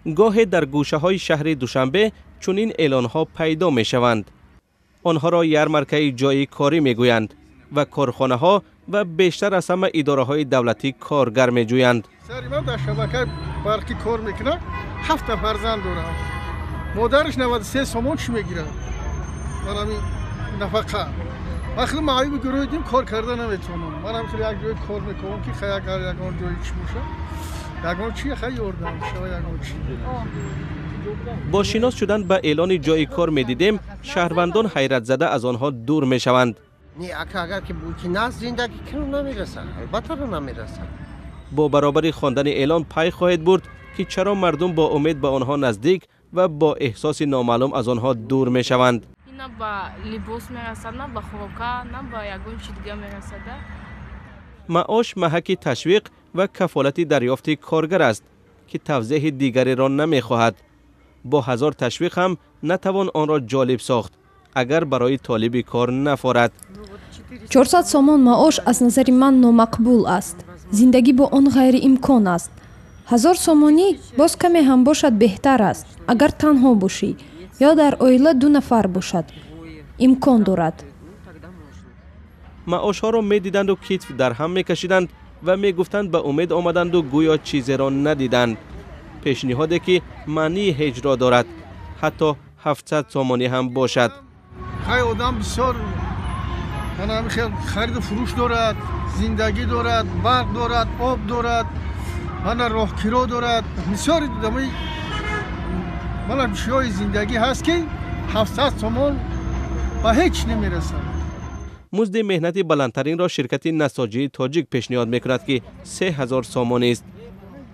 Гоҳе дар гӯшаҳои шаҳри Душанбе чунин эълонҳо пайдо мешаванд. Онҳоро ярмаркаи ҷойи корӣ мегӯянд ва корхонаҳо ва бештар аз ҳама идораҳои давлатӣ коргар меҷӯянд. Сари ман дар шабакаи барқӣ кор мекунад, ҳафта фарзанд дорам. Модараш 93 сомон чӣ мегирад? Ман ҳамин нафақа. Ман хеле маъюби гурӯҳи дим, кор карда наметавонам. Ман ҳам хеле як ҷое кор мекунам, ки хай агар ягон ҷое чӣ бошад, ягон чи хай ёрдам шава, ягон чи. Бо шинос шудан ба эълони ҷойи кор медидем, шаҳрвандон ҳайратзада аз онҳо дур мешаванд. Не, ака, агар ки на зиндагӣ кунам, намерасад, албатта намерасад. Бо баробари хондани эълон пай хоҳед бурд, ки чаро мардум бо умед ба онҳо наздик ва бо эҳсоси номаълум аз онҳо дур мешаванд. На ба либос мерасад, на ба хӯрока, на ба ягон чи дига мерасад. Маош маҳаки ташвиқ ва кафолати дарёфти коргар аст, ки тавзеҳи дигареро намехоҳад. Бо ҳазор ташвиқ ҳам натавон онро ҷолиб сохт, агар барои толиби кор нафорад. 400 сомон маош аз назари ман номақбул аст. Зиндагӣ бо он ғайриимкон аст. 1000 сомонӣ боз каме ҳам бошад, беҳтар аст. Агар танҳо бошӣ ё дар оила ду нафар бошад, имкон дорад. Маошҳоро медиданду китф дар ҳам мекашиданд ва мегуфтанд, ба умед омаданду гӯё чизеро надиданд. Пешниҳоде, ки маънии ҳеҷро дорад, ҳатто 700 сомонӣ ҳам бошад. Хай, одам бисёр хел хариду фурӯш дорад, зиндагӣ дорад, барқ дорад, об дорад, мана роҳкиро дорад, бисёри одамои мана чиҳои зиндагӣ ҳаст, ки 700 сомон ба ҳеҷ намерасад. Музди меҳнати баландтаринро ширкати насоҷии тоҷик пешниҳод мекунад, ки 3000 сомонӣ аст.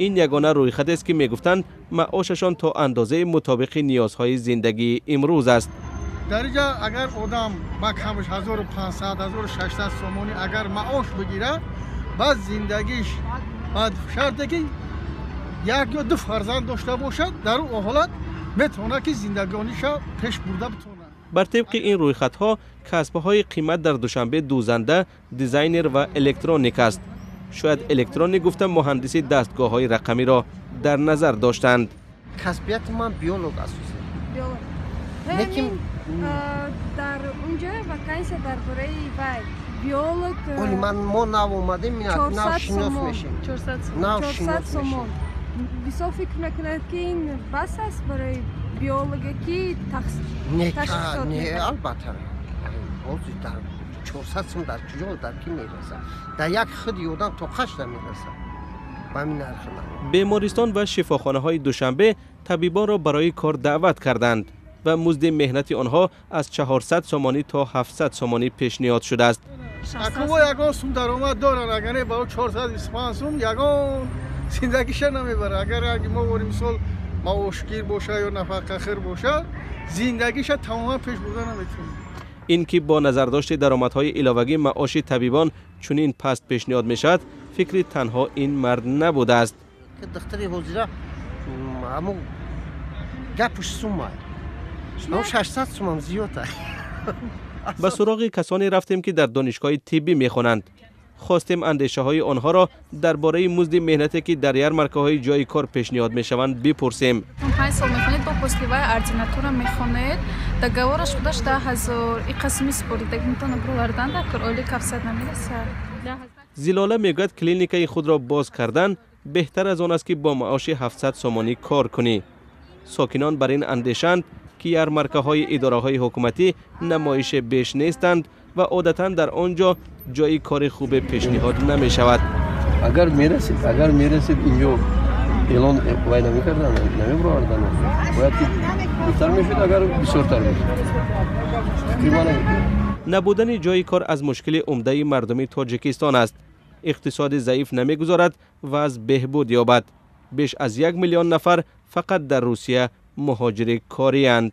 Ин ягона рӯйхатест, ки мегуфтанд, маошашон то андозаи мутобиқи ниёзҳои зиндагии имрӯз аст. Дар инҷа агар одам ба камаш 1500, 1600 сомонӣ агар маош бигирад, баъд зиндагиш, баъд шарте ки як ё ду фарзанд дошта бошад, дар он ҳолат метавонад, ки зиндагониша пеш бурда битавонад. Бар тибқи ин рӯйхатҳо, касбҳои қимат дар Душанбе дӯзанда, дизайнер ва электроник аст. Шояд электроник гуфта муҳандиси дастгоҳҳои рақамиро дар назар доштанд. Касбияти ман биолог асосан. Лекин дар унҷо вакансия дар бораи вай биолог. Оли ман мо нав омадем, нав шинос мешем. Нав шинос сомон. Бисёр фикр мекунад, ки ин бас аст барои биологе, ки Не, албатта, ҳозир дар 400 сум дар куҷо, дар ки мерасад? Дар як худи одам тоқаш намерасад ба ҳамин нархи. Бемористон ва шифохонаҳои Душанбе табибонро барои кор даъват карданд ва музди меҳнати онҳо аз 400 сомонӣ то 700 сомонӣ пешниҳод шудааст. Акво ягон сум даромад доранд, агар не, ба 425 сум ягон зиндагиша намебарад. Агар мо бори мисол маошгир боша ё нафақахӯр боша, зиндагиша тамоман пеш бурда наметавонад. Ин ки бо назардошти даромадҳои иловагӣ маоши табибон чунин паст пешниҳод мешавад, фикри танҳо ин мард набудааст. Духтари ҳозира ҳамун гапуш сума, 600 сумам зиёд. Ба суроғи касоне рафтем, ки дар донишгоҳи тиббӣ мехонанд. Хостем андешаҳои онҳоро дар бораи музди меҳнате, ки дар ярмаркаҳои ҷойи кор пешниҳод мешаванд, бипурсем. 5 сол мехонед, бо после вай ординатура мехонед, договораш худаш 10 000, и қасми супоридагитона бировардан дар кор оли 700 намерасад. Зилола мегӯяд, клиникаи худро боз кардан беҳтар аз он аст, ки бо маоши 700 сомонӣ кор кунӣ. Сокинон бар ин андешаанд, ки ярмаркаҳои идораҳои ҳукуматӣ намоише беш нестанд ва одатан дар он ҷо ҷои кори хубе пешниҳод намешавад. Агар мерасид, инҷо эълон вай намекардан, намебировардан. Бояд ки беҳтар мешуд, агар бисёртар мешуд, фикри ман. Набудани ҷои кор аз мушкили умдаи мардуми Тоҷикистон аст. Иқтисоди заиф намегузорад вазъ беҳбуд ёбад. Беш аз 1 миллион нафар фақат дар Русия муҳоҷири корианд.